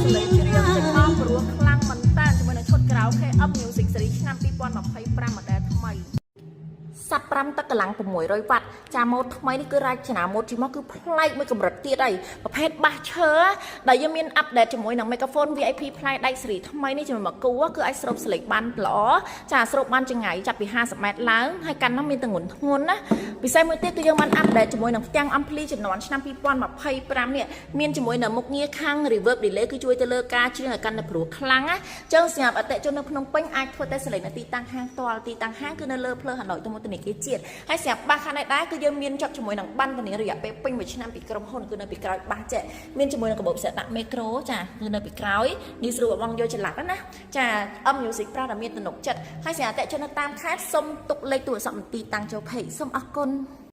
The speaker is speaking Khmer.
សំឡេងច្រៀងចេញមកព្រោះខ្លាំងមែនតើជាមួយនឹងឈុតក្រៅ KM Music Series ឆ្នាំ2025 model ថ្មី sub 5ទឹកកម្លាំង600វ៉ាត់ចាម៉ូតថ្មីនេះគឺរចនាម៉ូតជីមកគឺប្លែកមួយកម្រិតទៀតហើយប្រភេទបាសឈើដែលយើងមាន update ជាមួយនឹង microphone VIP ផ្លែដែកស៊េរីថ្មីនេះជាមួយមកគូគឺអាចស្រូបសំឡេងបានល្អចាស្រូបបានចង្ងាយចាប់ពី50ម៉ែត្រឡើងហើយកាន់នោះមានទម្ងន់ធ្ងន់ណាពិសេសមួយទៀតគឺយើងបាន update ជាមួយនឹងផ្ទាំង ampli ជំនាន់ឆ្នាំ2025នេះមានជាមួយនឹងមុខងារខាង reverb delay គឺជួយទៅលើការច្រៀងឲ្យកាន់តែព្រោះខ្លាំងណាចឹងសម្រាប់អតិថិជននៅភ្នំពេញអាចធ្វើតេស្តសំឡេងនៅទីតាំងហាងផ្ទាល់ទីតាំងហាងគឺនៅលើផ្លូវហាណូយទៅមុខធនាគារជាតិហើយសម្រាប់បាសខាងនេះដែរគឺយើងមានជាប់ជាមួយនឹងបានធានារយៈពេលពេញមួយឆ្នាំពីក្រុមហ៊ុនគឺនៅពីក្រោយបាសចេះមានជាមួយនឹងកាបូបពិសេសដាក់មីក្រូចាគឺនៅពីក្រោយងាយស្រួលបងយកចល័តណាចា M Music ប្រាតែមានទំនុកចិត្តហើយសម្រាប់អតិថិជននៅតាមខេត្តសូមទុកលេខទូរស័ព្ទមន្ទីរតាំងចូល page សូមអរគុណ។